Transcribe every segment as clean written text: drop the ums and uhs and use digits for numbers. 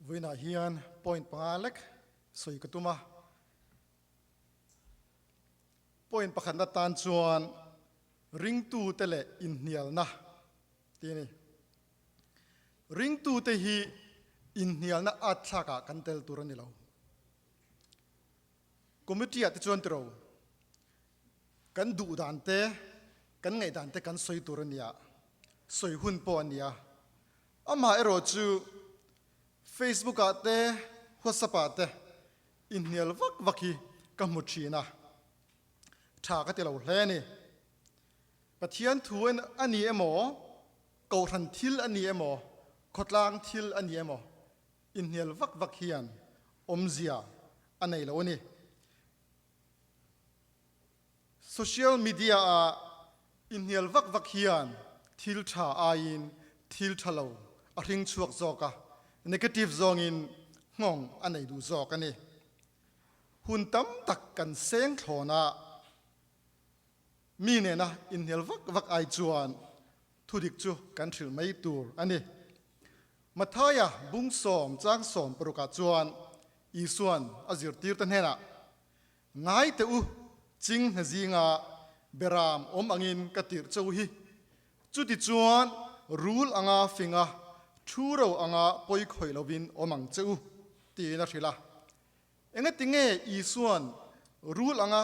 Vawiinah hian point panga lek sawi ka tum a. Point pakhatna tan chuan ringtute leh inhnialna tih a ni. Ringtute hi inhnialna at thlakah kan tel tur a ni lo. Committee ah te chuan tiro kan duh dan te, kan ngaih dan te kan sawi tur a nia, sawi hun pawh a nia. Amaherawh chu Facebook ah te, WhatsApp ah te inhnial vak vak hi ka hmu thin a, tha ka ti lo hle a ni. Pathian thu a ni emaw, Kohhran thil a ni emaw, khawtlang thil a ni emaw, inhnial vak vak hian awmzia a nei lo a ni. Social media ah inhnial vak vak hian thil tha aiin thil tha lo a hring chhuak zawk a, negative zawngin nghawng a nei duh zawk a ni. Hun tam tak kan seng thlawn a, mi nena inhnial vak vak ai chuan thudik chu kan hrilh mai tur a ni. Mathaia bung sawm chang sawm parukah chuan Isuan a zirtirte hnenah, Ngai teh u, ching hna zinga beram awm angin ka tirh che u hi. Chutichuan rul anga finga thu ro anga pawi khawih lovin awm ang che u, tiin a hrilh a. Engati nge Isuan rul anga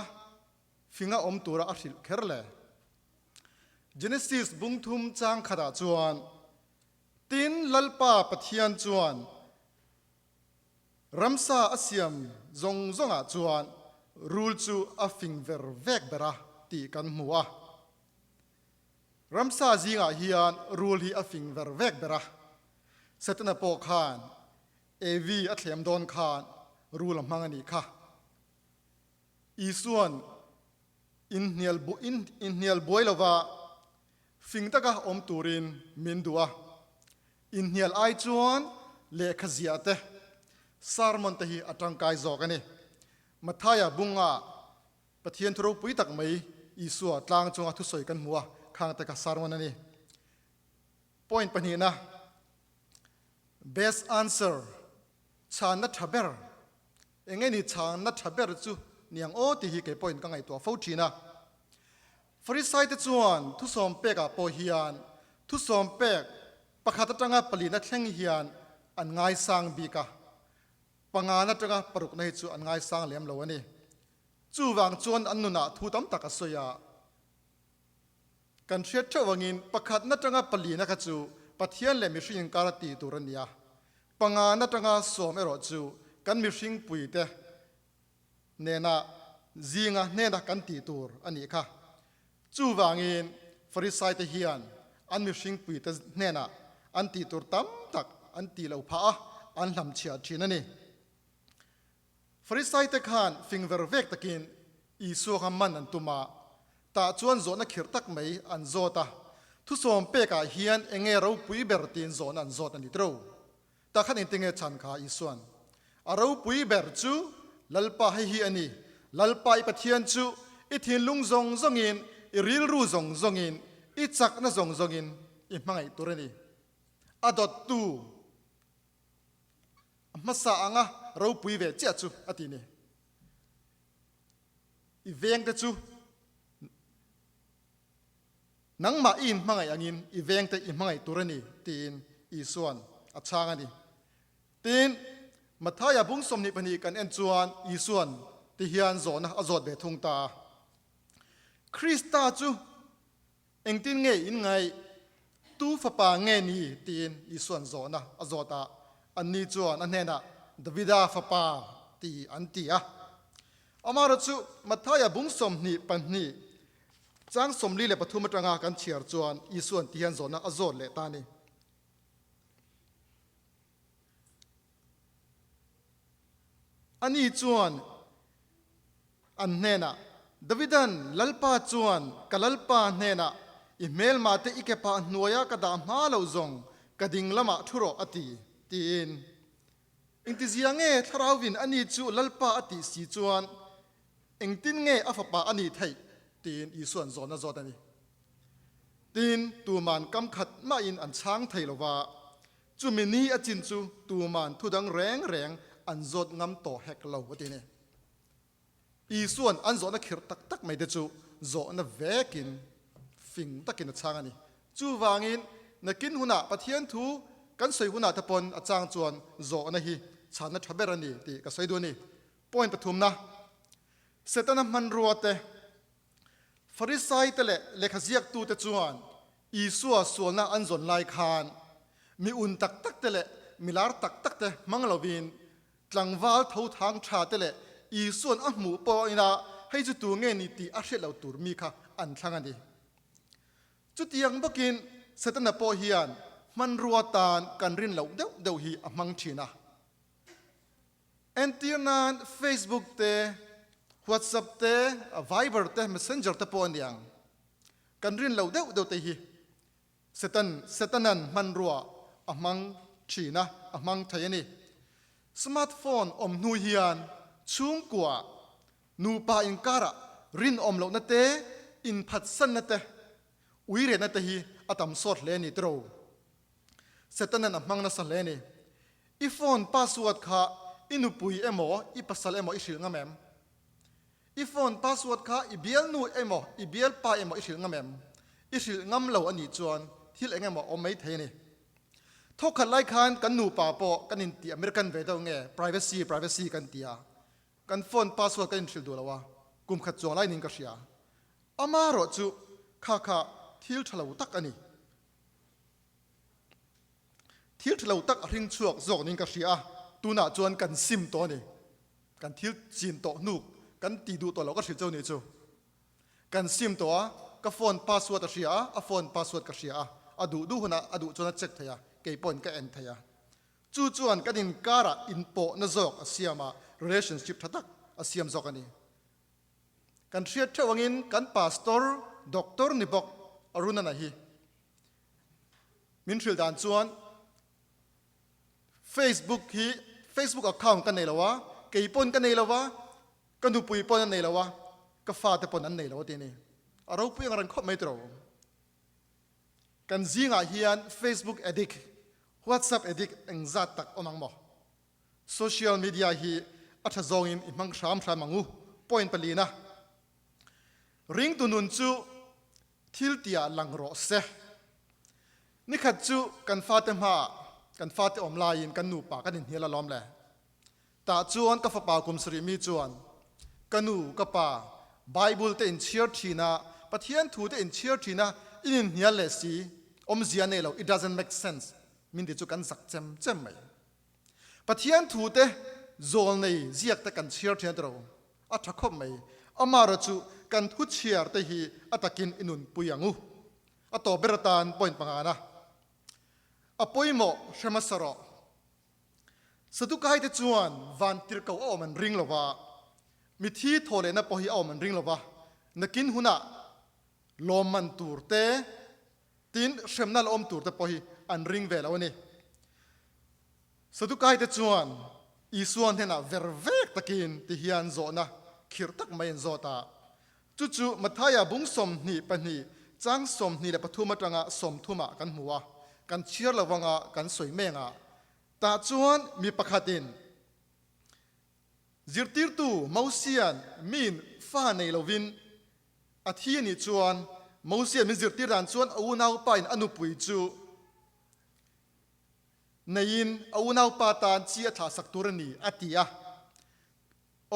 finga awm tura a hrilh kher le? Genesis bung thum chang khatah chuan, Tin, Lalpa Pathian chuan Ramsa a siam zawng zawngah chuan rul chu a fing ver vek ber a tih kan hmu a. Ramsa zingah hian rul hi a fing ver vek ber a. Setana pawh khan Evi a thlem dawn khan rul a hmang a nih kha. Isuan inhnial buai lova fing taka awm turin min duh a. Inhnial ai chuan lehkha ziah te, sermon te hi a tangkai zawk a ni. Mathaia bunga Pathian thu ropui tak mai Isua tlang chunga thusawi kan hmu a, khang te kha sermon a ni. Point pahnihna, Best answer, chhanna tha ber. Eng nge ni chhanna tha ber chu niang aw tih hi kei pawhin ka ngaihtuah fo thin a. Farisai te chuan thusawm pekah pawh hian thusawm pek pakhat atanga palina thleng hian an ngaisang bik a, pangana atanga parukna hi chu an ngaisang lem lo a ni. Chuvang chuan an nunah thu tam tak a sawi a, kan hriat theuh angin pakhatna atanga palina kha chu Pathian leh mihring inkar a tih tur a ni a, pangana atanga sawm erawh chu kan mihring puite nena zinga hnena kan tih tur a nih kha. Chuvangin Farisaite hian an mihringpuite hnenah an tih tur tam tak an tih lo phah a, an hlamchhiah thin a ni. Farisaite khan fing ver vek takin Isua kha man an tum a, tah chuan zawhna khirh tak mai an zawt a, thusawm pekah hian enge ropui ber tiin zawhna an zawt a ni tiro. Tah khan engtinge chhan kha Isuan a ropui ber chu Lalpa hei hi a ni, Lalpa i Pathian chu i thinlung zawng zawngin, i rilru zawng zawngin, i chakna zawng zawngin i hmangaih tur a ni. A dawttu a hmasa anga ropui ve chiah chu a ti ni. I vengte chu Nangmah i inhmangaih angin i vengte i hmangaih tur a ni, tiin Isua'n a chhang a ni. Tin, Mathaia bung 22 kan en chuan Isua'n ti hian zawhna a zawt ve thung ta a, Krista chu engtin nge in ngaih? Tu fapa nge ni? tiin Isua'n zawhna a zawt a, anni chuan a hnenah, Davida fapa, ti an ti a. Amaherawhchu Mathaia bung 22 Chang 43 atanga kan chhiar chuan Isua'n ti hian zawhna a zawt leh ta a ni. Ani chuan an hnenah, Davidan Lalpa chuan ka Lalpa hnenah, I hmelmah te i ke phah hnuaia ka dah hma lo zawng ka ding lamah thu rawh a ti, tiin. Engtizia nge Thlarauvin ani chu Lalpa a tih si chuan Engtin nge a fapa a nih theih? tiin Isua'n zawhna zawt a ni. Tin, tuman kam khat mahin an chhang thei lo va. Chumi ni a chin chu tuman thudang reng reng an zawt ngam tawh hek lo a ti ni. Isua'n an zawhna khirh tak tak mai te chu zawhna vekin fing takin a chhang a ni. Chuvangin nakin hunah Pathian thu kan sawi hunah te pawn a chang chuan zawhna hi chhanna tha ber a ni tih ka sawi duh a ni. Point pathumna, Setana hmanrua te, Farisai te leh lehkhaziaktute chuan Isua sualna an zawn lai khan mi un tak tak te leh mi lar tak tak te hmang lovin Tlangval tho thang tha te leh Isua'n a hmuh pawhin a hei chu tu nge ni tih a hriat lo tur mi kha an thlang a ni. Chutiang bawkin Setana pawh hian hmanrua tan kan rin loh deuh deuh hi a hmang thin a. Entir nan Facebook te, WhatsApp te, Viber te, Messenger te pawh a ni ang. Kan rin loh deuh deuh te hi Setan, Setanan hmanrua a hmang thin a, a hmang thei a ni. Smartphone awm hnu hian chhungkua, nupa inkarah rinawm lohna te, inphatsanna te, uiretna te hi a tam sawt hle a ni tiro. Setanan a hmang nasa hle a ni. I phone password kha i nupui emaw, i pasal emaw i hrilh ngam em? I phone password kha i bialnu emaw i bialpa emaw i hrilh ngam em? I hrilh ngam lo a nih chuan thil eng emaw a awm mai thei a ni. Thawkkhat lai khan kan nupa pawh kan inti American ve deuh nge privacy privacy kan ti a, kan phone password kan inhrilh duh lo a, kum khat chuang lai niin ka hria. Amaherawh chu kha kha thil tha lo tak a ni. Thil tha lo tak a hring chhuak zawk niin ka hria a, tunah chuan kan sim tawh a ni. Kan thil chin tawh hnuk kan ti duh tawh loh ka hrilh cheu nih chu. Kan sim tawh a, ka phone password a hria a, a phone password ka hria a, a duh duh hunah a duh chuan a check thei a, kei pawhin ka en thei a. Chu chuan kan inkarah inpawhna zawk a siam a, relationship tha tak a siam zawk a ni. Kan hriat theuh angin kan pastor, doctor ni bawk Arunana hi min hrilh dan chuan, Facebook hi Facebook account ka nei lo a, kei pawn ka nei lo a, ka nupui pawn an nei lo a, ka fate pawn an nei lo a ti a ni. A ropui ang reng khawp mai tiraw. Kan zingah hian Facebook addict, WhatsApp addict engzat tak awm ang maw? Social media hi a tha zawngin i hmang hram hram ang u. Point palina, Ringtu nun chu thil tiah lang rawh se. Nikhat chu kan fate hmaah kan fate awm laiin kan nupa kan inhnial alawm le. Tah chuan ka fapa kum sarih mi chuan, Ka nu, ka pa, Bible te inchhiar thin a, Pathian thu te inchhiar thin a, in inhnial leh si, awmzia nei lo, it doesn't make sense, min ti chu kan zak chem chem mai. Pathian thu te zawl nei ziak te kan chhiar thin a tiro, a tha khawp mai. Amaherawhchu chu kan thu chhiar te hi a takin i nunpui ang u. A tawp ber atan point pangana a pawimawh hre hmasa rawh. Sadukai te chuan van tirhkoh a awm an ring lo va, mithi thaw lehna pawh hi a awm an ring lo va, nakin hunah lawmman tur te, tin hremna la awm tur te pawh hi an ring ve lo a ni. Sadukai te chuan Isua hnenah ver vek takin ti hian zawhna khirh tak mai an zawt a, Chu chu Mathaia bung 22 chang 23 atanga 30 ah kan hmu a, kan chhiar lo anga kan sawi meng a. Tah chuan mi pakhatin zirtirtu Mosia'n miin fa nei lovin a thi a nih chuan Mosia'n min zirtir dan chuan a unaupain a nupui chu neiin a unaupa tan chi a thlahsak tur a ni a ti a.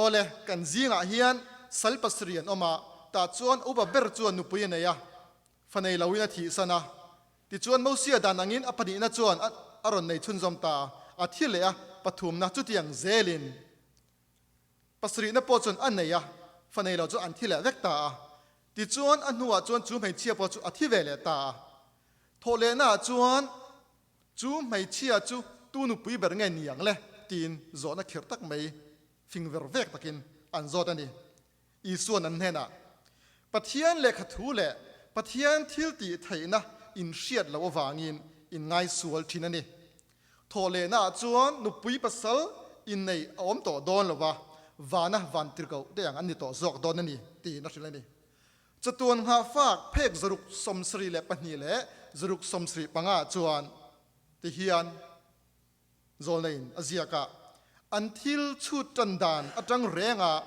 Awle, kan zingah hian sal pasarih an awm a, tah chuan upa ber chuan nupui a nei a, fa nei loin a thihsan a. Tichuan Mosia dan angin a pahnihna chuan a rawn nei chhunzawm ta a, a thi leh a, pathumna chutiang zelin pasarihna pawh chuan a nei a, fa nei lo chu an thi leh vek ta a. Tichuan a hnuah chuan chu hmeichhia pawh chu a thi ve leh ta a. Thawhlehnaah chuan Chu hmeichhia chu tu nupui ber nge ni ang le? tiin zawhna khirh tak mai fing ver vek takin an zawt a ni. Isua'n an hnenah, Pathian lehkha thu leh Pathian thil tih theihna in hriat loh avangin in ngaisual thin a ni. Thawhlehnaah chuan nupui pasal innei a awm tawh dawn lo va, vana van tirhkoh te ang an ni tawh zawk dawn a ni, tiin a hrilh a ni. Chatuan nghahfak phek 772 leh 775 chuan ti hian. Zawlneiin a ziak a, an thil chhut tan dan atang renga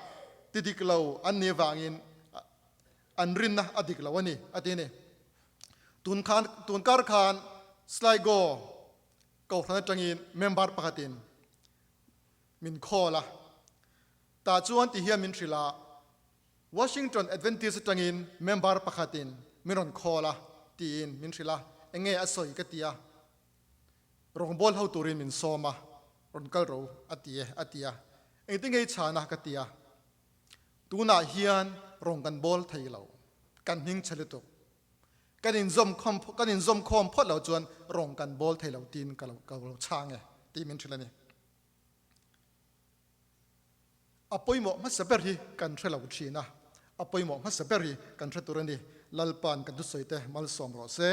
ti dik lo an nih avangin an rinna a dik lo a ni, a ti a ni. Tun khan, tun kar khan Sligo kohhran atangin member pakhatin min call a, tah chuan ti hian min hrilh a, Washington Adventist atangin member pakhatin min rawn call a tiin min hrilh a, enge a sawi ka ti a, Rawngbâwl ho turin min sâwm a, rawn kal ro a ti e, a ti a. Engtin nge i chhân a? ka ti a. Tunah hian rawn kan bâwl thei lo, kan hming chhe lutuk. Kan inzawm khawm, kan inzawm khawm phawt lo chuan rawn kan bâwl thei lo tiin ka lo, ka lo chhâng e, tih min hrilh a ni. A pawimawh hmasa ber hi kan hre lo thin a, a pawimawh hmasa ber hi kan hre tur a ni. Lalpa'n kan thusawi te malsawm rawh se.